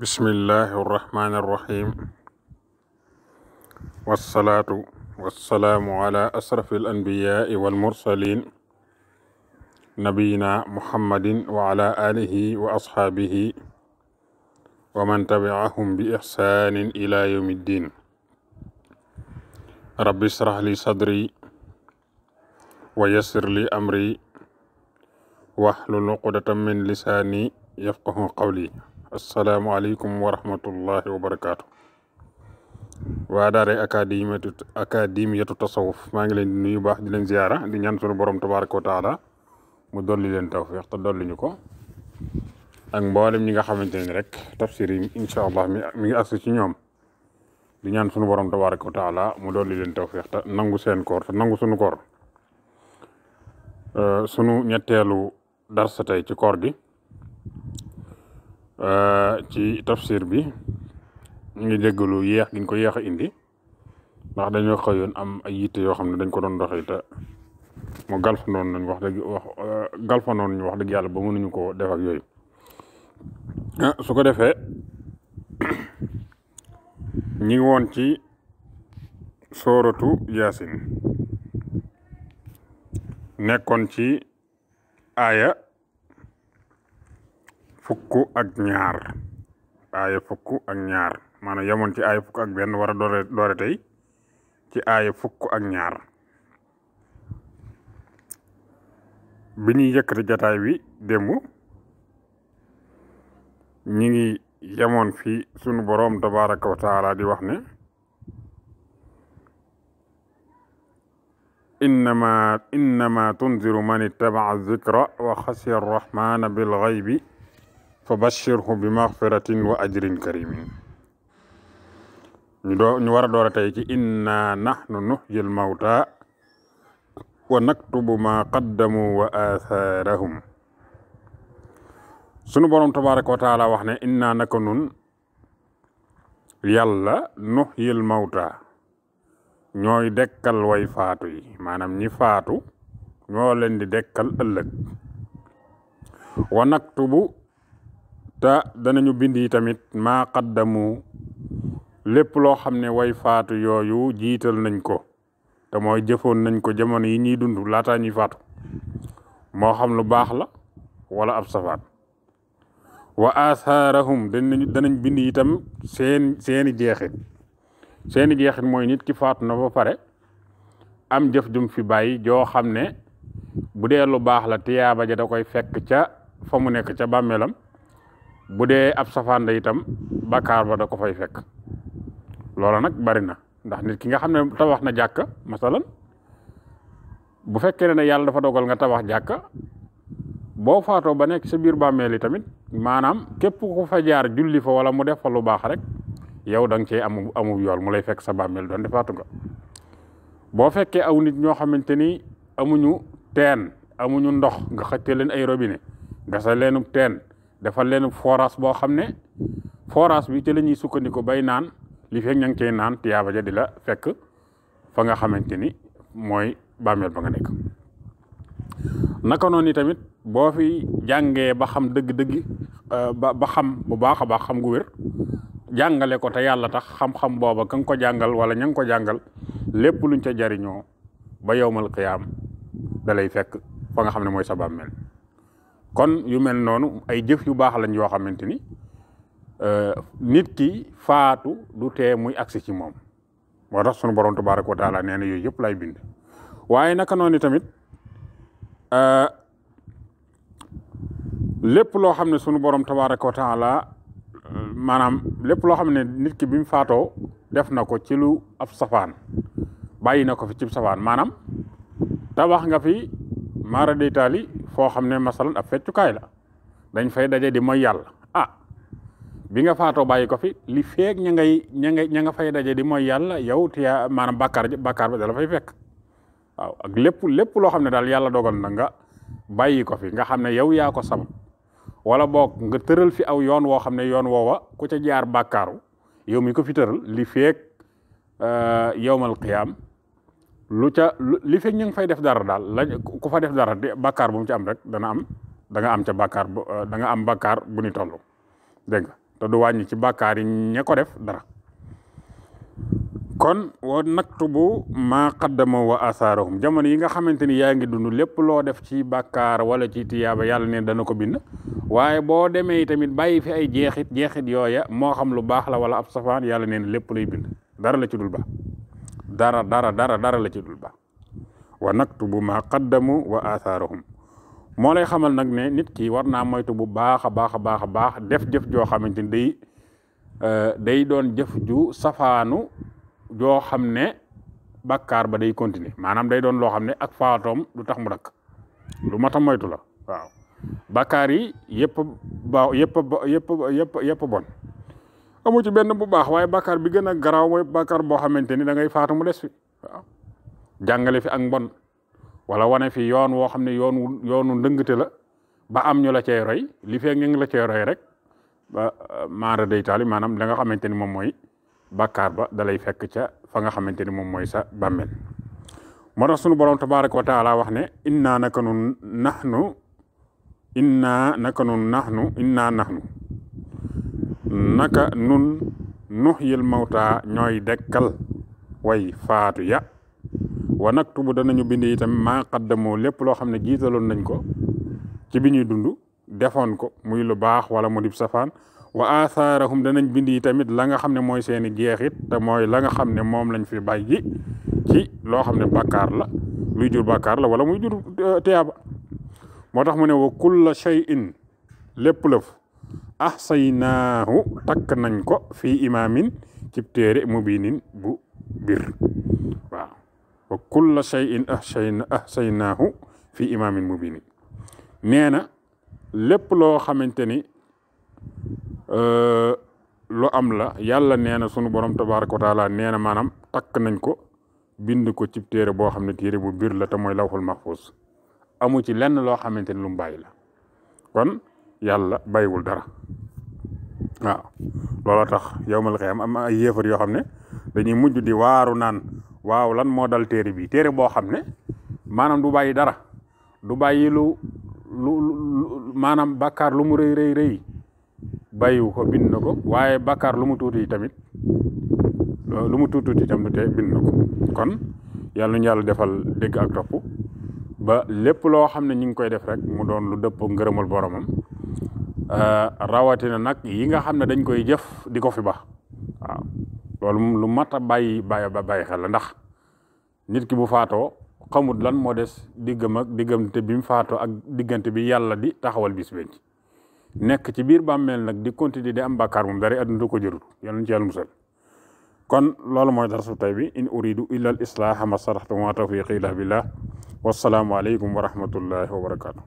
bismillahi irrahmani irrahim wassalaatu wassalaamu ala asrafi alanbiyaai walmursalin nabiyina muhammadin wa ala alihi wa ashaabihi wa man tabiahum bi ixsaanin ila yawmi ddin rabbi israh li sadri wa yassir li amri wahlul uqdatan min lisaani yafqahu qawli asalaamaaleykum wa rahmatullahi wa barakaatu. waa daare akademiyatu tasawuf maa ngi leen di nuyu baax di leen ziyaara di ñaan sunu borom tabaraka wa taala mu dolli leen tawfiq te dolli ñu ko ak mboolem ñi nga xamante ne rek tafsir yi incha allah mi ngi agsi ci ñoom di ñaan sunu borom tabaraka wa taala mu dolli leen tawfiq te nangu seen koor te nangu sunu koor. Sunu ñetteelu darsa tey ci koor gi ci tafsir bi ñu ngi jéggalu yéex giñ ko yéex a indi ndax dañoo xëyoon am ay yitte yoo xam ne dañ ko doon doxee te mu galfanoon nañ wax dëgg yàlla ba mënuñu ko def ak yooyu su ko defee ñi ngi woon ci sooratu yaasin nekkoon ci aaya fukk ak ñaar maanaam yemoon ci aaya fukk ak benn war a doore tey ci aaya fukk ak ñaar bi ñuy yëkkati jataay bi démb ñi ngi yemoon fi sunu boroom tabaraka wa taala di wax ne innama tunziru man ittaba'a zikra wa xasiya arrahmana bil ghaybi fa bashirhu bi maghfiratin wa ajrin karimin ñu war a door a tey ci inna nahnu nuhyil mawta wa naktubu ma qaddamu wa atharahum sunu boroom tabaraka wa taala wax ne inna naka nun yàlla nuhyil mawta ñooy dekkal way faatu yi maanaam ñi faatu ñoo leen di dekkal ëllëg wa naktubu te danañu bind yi tamit maa qaddamu lépp loo xam ne way faatu yooyu jiital nañ ko te mooy jëfoon nañ ko jamono yi ñuy dund laataa ñuy faatu moo xam lu baax la wala ab safaat wa athaarahum danañ bind itam seeni jeexit mooy nit ki faatu na ba pare am jëf jum fi bàyyi joo xam ne bu dee lu baax la tiyaaba ja da koy fekk ca fa mu nekk ca bàmmeelam bu dee ab safaan la itam bakkaar ba da ko fay fekk loola nag bari na ndax nit ki nga xam ne tabax na jàkka masalan bu fekkee ne yàlla dafa dogal nga tabax jàkka boo faatoo ba nekk sa biir bàmmeel yi tamit maanaam képp ku fa jaar julli fa wala mu def fa lu baax rek yow da nga cee amu yool mu lay fekk sa bàmmeel doon defaatu nga boo fekkee aw nit ñoo xamante ni amuñu teen amuñu ndox nga xëcce leen ay robinet nga sa leenu teen defal leen forage boo xam ne forage bi ci la ñuy sukkandiku bay naan li fekk ña ngi cee naan tiyaaba ja di la fekk fa nga xamante ni mooy bàmmeel ba nga nekk naka noonu tamit boo fi jàngee ba xam dëgg-dëgg ba xam bu baax a baax xam gu wér jàngale ko te yàlla tax xam-xam booba ka nga ko jàngal wala ña nga ko jàngal lépp luñ ca jariñoo ba yowmal qiyaam da lay fekk fa nga xam ne mooy sa bàmmeel kon yu mel noonu ay jëf yu baax lañ yoo xamante ni nit ki faatu du tee muy agsi ci moom moo tax sunu borom tabaraka wa taala nee na yooyu yëpp lay bind waaye naka noonu tamit lépp loo xam ne sunu borom tabaraka wa taala maanaam lépp loo xam ne nit ki bi mu faatoo def na ko ci lu ab safaan bàyyi na ko fi ci safaan maanaam tabax nga fi maara deytaali foo xam ne masalan ab feccukaay la dañ fay daje di mooy yàlla bi nga faatoo bàyyi ko fi li feeg ña nga fay daje di mooy yàlla yow tiyaa maanaam bàkkaar ba da la fay fekk waaw ak lépp loo xam ne daal yàlla dogal na nga bàyyi ko fi nga xam ne yow yaa ko sabab wala boog nga tëral fi aw yoon woo xam ne yoon woowa ku ca jaar bàkkaaru yow mi ko fi tëral li feeg yowmal qiyaam li feeg ñu ngi fay def dara daal ku fa def dara bàkkaar bu mu ci am rek da nga am ca bàkkaar da nga am bàkkaar bu ni toll dégg nga te du wàññi ci bàkkaar yi ña ko def dara. kon wa naktubu maa qaddama wa asaarahum jamono yi nga xamante ni yaa ngi dund lépp loo def ci bàkkaar wala ci tiyaaba yàlla ne dana ko bind waaye boo demee tamit bàyyi fi ay jeexit yooya moo xam lu baax la wala ab safaan yàlla neen lépp lay bind dara la ci dul baax dara la ci dul baax wa naktubu maa qaddamu wa asaarahum moo lay xamal nag ne nit ki war naa moytu bu baax a baax def jëf joo xamante ni day doon jëf ju safaanu joo xam ne bàkkaar ba day continuer maanaam day doon loo xam ne ak faatoom du tax mu dakk lu mat a moytu la waaw bàkkaar yi yëpp bon amu ci benn bu baax waaye bàkkaar bi gën a garaaw mooy bàkkaar boo xamante ni da ngay faatu mu des fi waaw jàngale fi ak mbon wala wane fi yoon woo xam ne yoonu ndëngte la ba am ñu la cey roy li fee ngi la cey roy rek ba maara day taali maanaam da nga xamante ni moom mooy bàkkaar ba dalay fekk ca fa nga xamante ni moom mooy sa bàmmeel moo tax sunu borom tabaraka wa taala wax ne inna naka nun nuhyil mawta ñooy dekkal way faatu ya wa naktubu danañu bind itam maa qaddamoo lépp loo xam ne jiitaloon nañ ko ci bi ñuy dund defoon ko muy lu baax wala mu dib safaan wa athaarahum danañ bind yi tamit la nga xam ne mooy seeni jeexit te mooy la nga xam ne moom lañ fi bàyyi ci loo xam ne bàkkaar la luy jur bàkkaar la wala muy jur tiyaaba moo tax mu ne wa kulla shay'in lépp lëf ahsaynaahu takk nañ ko fii imaamin ci téere mubinin bu bir waaw wa kulla shay'in ahsaynaahu fii imaamin mubinin nee na lépp loo xamante ni lu am la yàlla nee na sunu borom tabaraka wa taala nee na maanaam takk nañ ko bind ko ci téere boo xam ne téere bu biir la te mooy lawhul mahfuz amu ci lenn loo xamante ni lu mu bàyyi la kon yàlla bàyyiwul dara waaw looloo tax yawmal qiyaam am ay yéefar yoo xam ne dañuy mujj di waaru naan waaw lan moo dal téere bi téere boo xam ne maanaam du bàyyi dara du bàyyi lu maanaam bàkkaar lu mu rëy bàyyiwu ko bind na ko waaye bàkkaar lu mu tuuti tamit lu mu tuuti tam te bind na ko kon yàlla ñu yàlla defal dégg ak topp ba lépp loo xam ne ñu ngi koy def rek mu doon lu dëpp ngërëmal boromam rawatina nag yi nga xam ne dañ koy jëf di ko fi baax waaw loolu lu mat a bàyyi xel la ndax nit ki bu faatoo xamut lan moo des diggante bi mu faatoo ak diggante bi yàlla di taxawal bis benn nekk ci biir bàmmeel nag di continuer di am bàkkaar moom dara adduna ko jërut yàlla na ci yàlla musal kon loolu mooy darsu tay bi in uridu illa al islaha ma saraxtu ma tawfiqi illa billah wassalaamu aleykum wa rahmatullahi wa barakatuh